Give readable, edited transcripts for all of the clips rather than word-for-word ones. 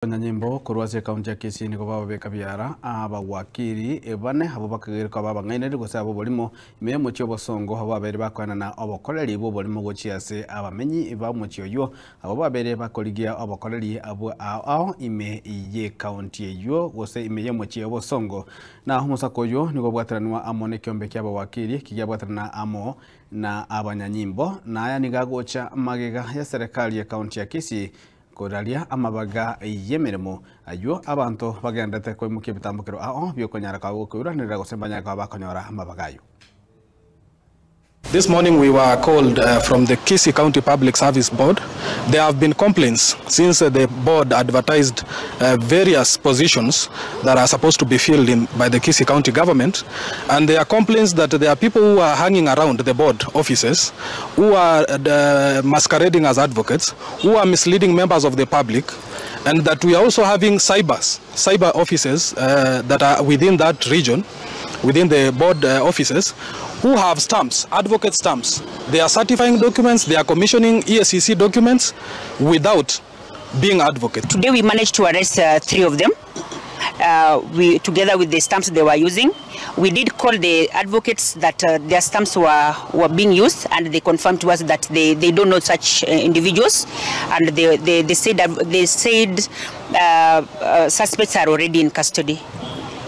Abanyanyimbo korwa ase ekaunti ya Kisii nigo bababeka biara abawakiri bane abwo bakageire koba abang'ainereria gose ab'oborimo ime y'omochie obosongo abwo babere bakoenana obokoreri bw'oborimo gochia ase abamenyi b'omochie oyio abwo babere bakorigia obokoreri abwo ao ao ime y'ekaunti eyio gose ime y'omochie obosongo. Na omosako oyio nigo obwateranwa amo nekiombe ki'abawakiri eki giabwaterana amo na abanyanyimbo na aya nigo agocha magega ya serikali y'ekaunti ya Kisii Koraria amabaga y'emeremo ayio abanto bagenderete koimokia ebitambokero ao bi'okonyara kwabo gokoiranerera gose mbanyare koba bakonyora amabaga ayio. This morning we were called from the Kisii County Public Service Board. There have been complaints since the board advertised various positions that are supposed to be filled in by the Kisii County government and there are complaints that there are people who are hanging around the board offices who are masquerading as advocates who are misleading members of the public and that we are also having cybers, cyber offices that are within that region, within the board offices, who have stamps, advocate stamps. They are certifying documents, they are commissioning EACC documents without being advocates. Today we managed to arrest three of them. We, together with the stamps they were using. We did call the advocates that their stamps were being used, and they confirmed to us that they don't know such individuals, and they said that suspects are already in custody.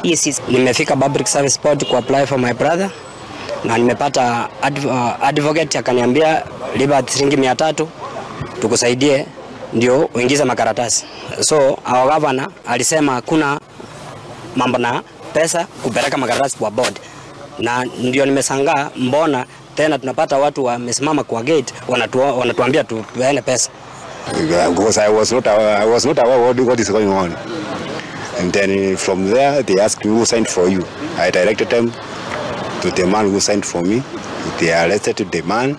Yes. Nimefika Public Service Board ku apply for my brother na nimepata advocate akaniambia lipa shilingi 300 tukusaidie ndio uingize makaratasi. So our governor alisema hakuna mambo na pesa kupeleka makaratasi kwa board, na ndio nimeshangaa mbona tena tunapata watu wamesimama kwa gate wanatuambia tupeane pesa. Because I was not aware what is going on. And then from there they asked me who signed for you. I directed them to the man who signed for me. They arrested the man.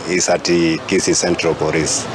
He's at the Kisii Central Police.